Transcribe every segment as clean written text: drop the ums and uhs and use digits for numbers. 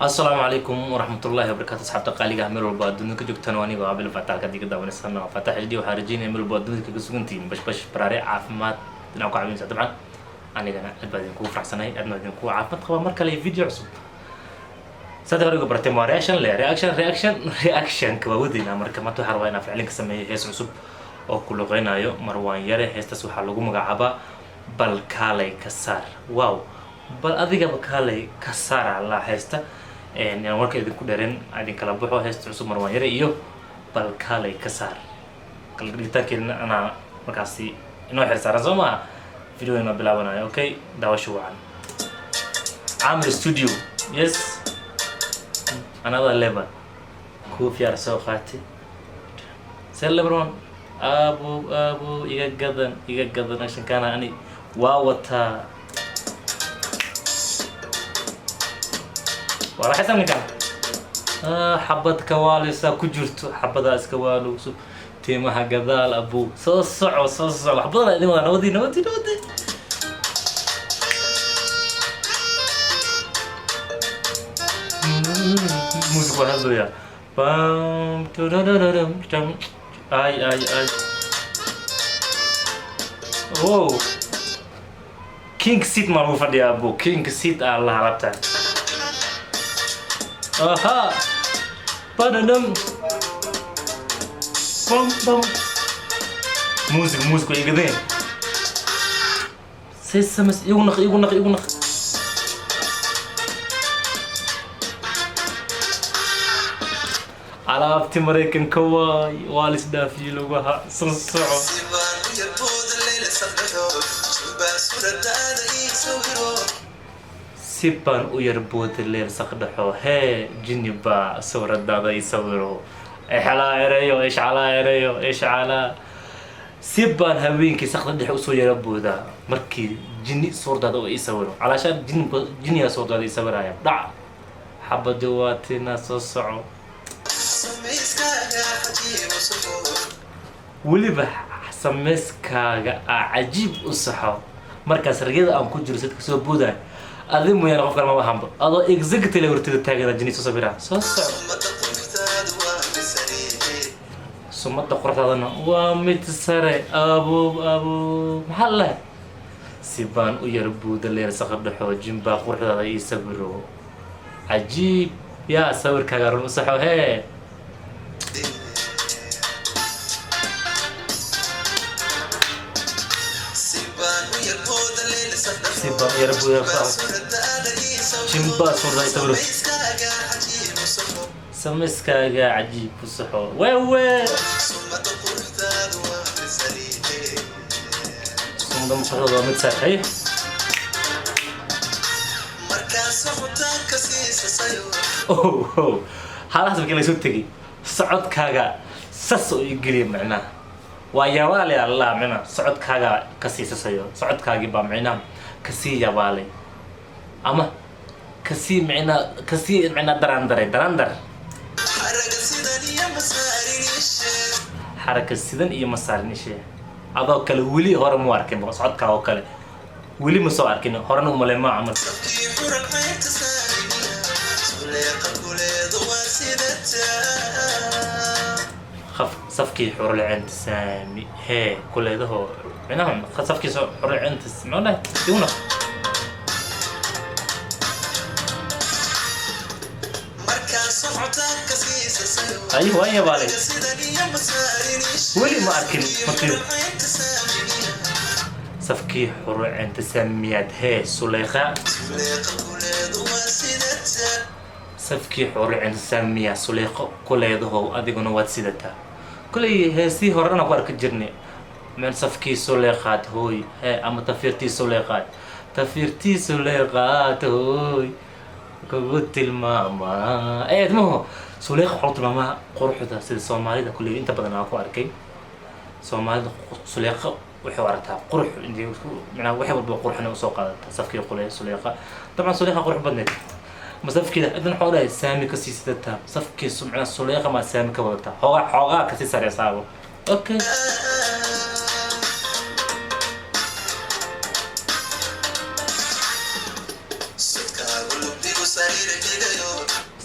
Asalaamu calaykum waraxmatullaahi wabarakaatu. Asxaabta qaaliga ah, meel walba aad dunida ka joogtaan, waa anigoo Abil Fatah. Halkaad iga daawanaysan waa Fatah HD. Waxaa rajeynaya meel walba aad dunida kaga sugantihiin bashbash, baraare, caafimaad dhinac ku caawinaysa. Dabcan anigana aad baa idinkugu faraxsanahay, aadna idinkugu caafimaad qabaa. Mar kale video cusub saad hore uga barteen waa reaction le reaction reaction reactionka waa wadaynaa. Marka maanta waxaa rabaa inaan ficilin ka sameeyo hees cusub oo ku luqeynayo Marwaan Yare. Heestaas waxaa lagu magacaabaa "Bal Kaalay Ka Saar". Wow, bal adigaba kaalay ka saar allah heesta. Yaan warka idinku dherin, idinkala baxo heesta cusub Marwaan Yare iyo "Bal Kaalay Ka Saar". Kala dhigitaankeedna anaa markaasi inoo xil saaran, soo maha? Video inoo bilaabanayo. Okay, daawasho wacan. Camil Studio, yes, another level. Kuufiyaar soo qaatay see lebron aabo aabo, iga gadan, iga gadan. Actionkana ani waa wataa, waa raxaysan ninkan. Xabad kawaalisa ku jirto, xabadaa iska waalowso, timaha gadaal abu, soo soco, soo soco. Wax badan idin wadaa. Nabadii, nabadii, nabadii. Music waa hadlaya. Bam tudadadadam jam. Ay ay ay, oh, king seat maa lagu fadhiyaa abu? King seat aa la halabta. Aha, badadam, bam bam. Music, music way igadeen. Say samas, igu naq, igu naq, igu naq. Alaabti Maraykanka waay, waa lis dhaafiyey lugaha. Soo soco. Si baan u yar booda leel saqdhaxo, hee, jini baa sawiradaada ii sawiro. Ixalaa ereyo, ishcalaa ereyo, ishcalaa. Si baan habeenkii saqda dhexe usoo yara boodaa markii jini suurdaada oo ii sawiro. Calaashaan jini, jiniyaa suurdaada ii sawiraya. Dhac xabadi waa tina. Soo soco. Weliba sameyskaaga aa cajiib u saxo. Markaas ragyada aan ku jiro sidka soo boodaay, adi mooyaane qof kale maba hanba. Adoo exactly hortida taagana jini soo sawiraa. Soo soco. Sumada quruxdaadana waa mid sare. Abuub abuub, maxaa leh? Si baan u yar buuda leer saqadhaxo, jimbaa quruxdaada ii sawiro. Cajiib yaa sawirkaaga run u saxo hee. Si baan u yar buuda, jimbaa suurda ii sawiro, sameyskaaga cajiib ku saxo. Wewe sumada quruxdaada waa mid sare. Hay, oh, halahaas markii lasoo tegay, socodkaaga sas oo ii geliya. Macnaha waa yabaale allah. Macnaha socodkaaga kasii sasayo, socodkaagii baa macnaha kasii yabaalay ama kasii macnaha kasii macnaha daraandaray, daraandar. Xaraka sidan iyo masaarin ishe, adoo kale weli hore mu arkin. Socodkaa oo kale weli ma soo arkin, horena umale ma camal. Khaf safkii xurulceenta saami hee kuleedaho. Micnaha safkii xurulceenta muxuu dhahay iguna? Ay, waan yabaalay, weli ma arkin markii safkii xurulceenta saamiyaad hee Suleyqa. Safkii xurulceenta saamiyaa Suleyqo kuleedaho, adiguna waad sidataa. Kolay heesii horena ku arki jirnay meel safkii Suleyqaad hooy hee ama tafiirtii Suleyqaad, tafiirtii Suleyqaad hooy kugu tilmaamaa eed maho. Suleyqa waxaa lagu tilmaamaa quruxda, sida Soomaalida kuley inta badan aan ku arkay. Soomaalida Suleyqa waxay u aragtaa qurux, macnaha wax walba qurxina usoo qaadataa. Safkii qule Suleyqa, dabcan Suleyqa qurux badneed ma safkeeda idan waxaa dhahay saami kasii sidataa safkii, macnaha Suleyqa maa saami ka wadataa, xoogaa xoogaa kasii sareysaabo. Okay.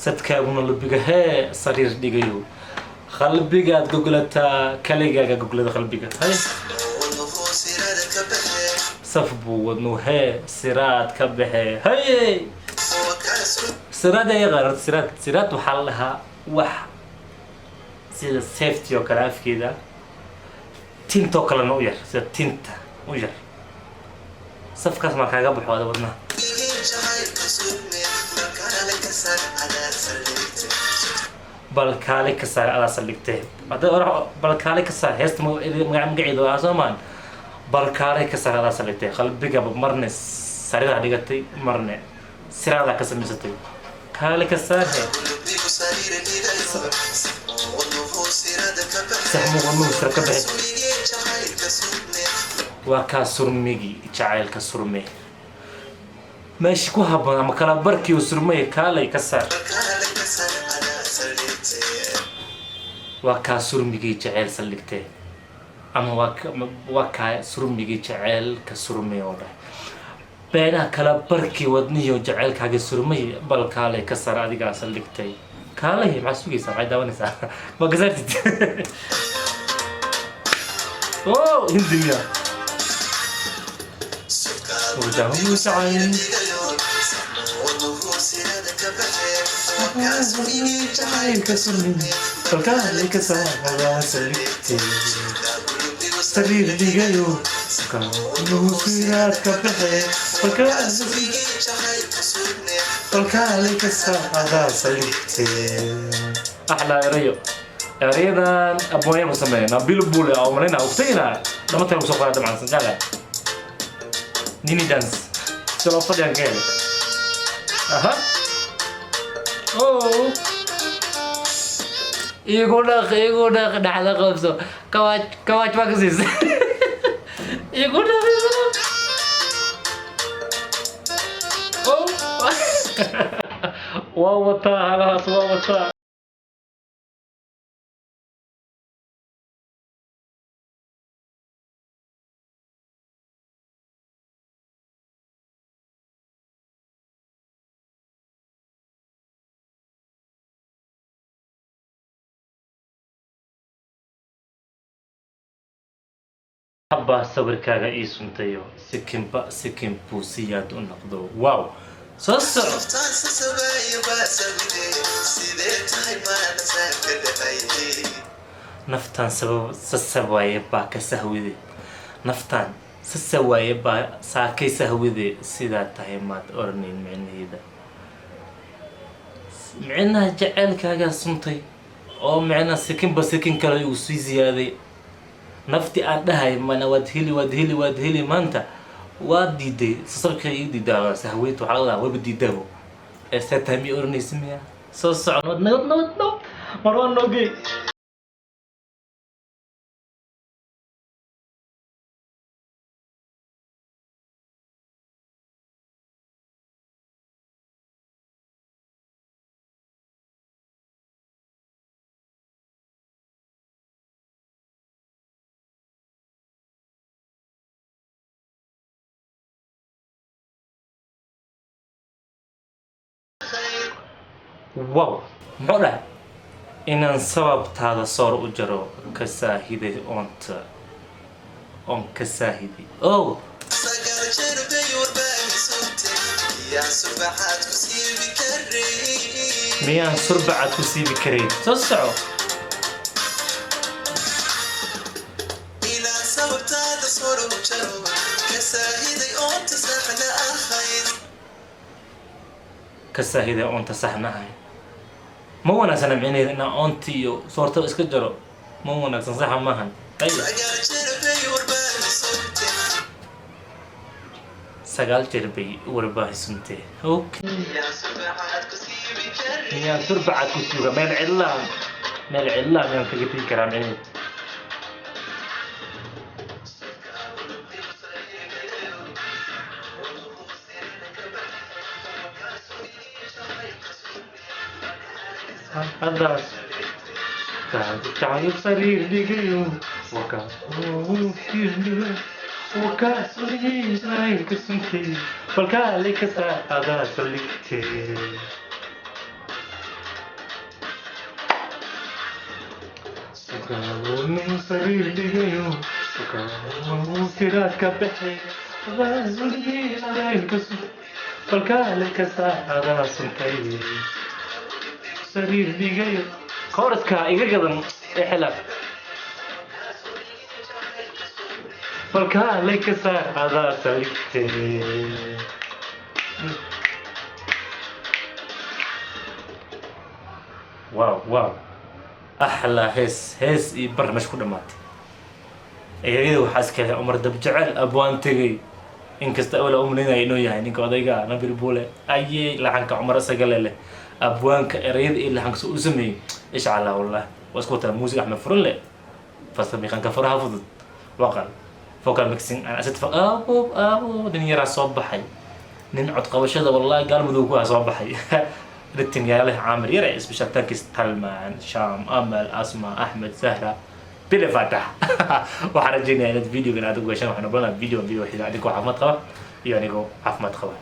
Sadkaaguna lubiga hee sariir dhigayo, qalbigaad goglataa, kaligaaga goglada qalbiga. Hay, saf buu wadnu hee siraad ka baxee. Haye, siraad ayaa yaqaan horta. Siraad, siraad waxaa la dhahaa wax sida safety oo kale afkeeda, tintoo kalena u yar, sida tinta u yar. Safkaas maa kaaga baxo ada wadnaha. Bal kaale ka saar adaa saldhigtee. Hadda bal kaale ka saar heesta magaceeda waa soo maan. Bal kaale ka saar adaa saldhigtay, qalbigaba marne sariiraa dhigatay, marne siraadaa ka samaysatay. Kaale ka saar he. Saxmu wadnuhu sira ka bixi. Waa kaa surmigi jacaylka surme meesha ku habboon ama kala barkii uu surmay. Kaalay ka saar, waa kaa surmigii jaceyl saldhigtee, ama waa kaa surmigii jaceylka surmay oo dhahay beenaha kala barkii wadnihiio jaceylkaaga surmay. Bal kaalay ka saar adigaa saldhigtay. Kaalay, maxaa sugaysaa? Maxay daawanaysaa? Ma gasaartid? Oh, hindi miya? Wadaahu jacayl jacaylka surmay, bal kaalay ka saar adaa saldhigtay, sariir dhigayo siraad ka baxe. Balkaalay ka saar adaa saldhigtay. Axlaa erayo, erayadan aboonya ku sameeya Nabil Bule oo malayna ogtayna dhamataan kusoo qoraa dabcan sanjaaga nini dance si loo fadhiyaan ka helay. Aha, oh, igu dhaq, igu dhaq, dhaxda qabso, kawaaj, kawaaj baa ka siisay. Igu dhaq, igu dhaq. Oh, waa wataa halahaas, waa wataa. Habaa sawirkaaga ii suntayo, sikinba sikin buu siyaad u noqdo. Wow, soo soco. Naftaan sabab sasawaaye baa ka sahwide, naftaan sasawaaye baa saakay sahwide. Sidaa tahay maad oranayn micnaheeda, micnaha jaceylkaagaa suntay oo micnaha sikinba sikin kale uu sii ziyaaday. Nafti aan dhahay mana waad heli, waad heli, waad heli, maanta waad diiday. Sasabka ii diidaa sahweynta waxaa laga wadaa wayba diidaabo ee saa tahay miyay oranaysa miya? Soo soco, nabad, nabad, nabad, nabad. Marwaan noogey. Wow, muxuu dhahay? Inaan sababtaada soor u jaro ka saahiday oonta oon ka saahiday. Oh, miyaan surbacad ku siibi karayn? Soo soco. Inaan sababtaada soro jaro ka saahiday oonta saxna ahayd. Ka saahiday oonta saxna ahayn ma wanaagsana. Micnaheeda inaan oonti iyo soorta iska jaro ma wanaagsan, saxa maahan. Ay. 9 jeer bay warbaahi sugtay. 9 jeer bay warbaahisuntee. Okay. Miyaan subaxaad ku siibi karin? Miyaan surbacad ku suga meel cidlaa, meel cidlaa miyaan kaga tegi karaa micnaheed? Haddaas jacayl sariir dhigayo wakaasuligay suntay, balkaale ka saar adaa saldhigtay. Nin sariir dhigayo, siraadka baxay, balkaale ka saacadaa suntay sariir dhigayo. Kooraska iga gadan ee xilaaf, balkaale ka saacadaa saligtay. Wow, wow, axlaa hees, hees iyo bar meesha ku dhamaatay. Ereyada waxaa iskale Cumar Dabjecel, abwaan tegey, inkasta awla u malaynaya inuu yahay ninka odayga Nabil Buule. Ayey, laxanka Cumar isaga leh, abwaanka ereyada iyo laxanka soo u sameeyey, isha calaa, wallah waa isku wataa. Muusig Axmed Furunle, farsamayaqaanka faraha fudud, waqal vocal mixing aan asad abo abo. Nin yaraa soo baxay, nin cod qabashada wallahi Gaalmudug ku soo baxay. Ritin yaaleh Caamir Yare, special thanks Talman, Sham, Amal, Asma, Axmed, Sahra, Bile Faatax. Waxaan rajaynayaa inaad videogan aad ugu heshaan. Waxaan ogolanaa video xiga, adigoo caafimaad qaba iyo anigoo caafimaad qaba.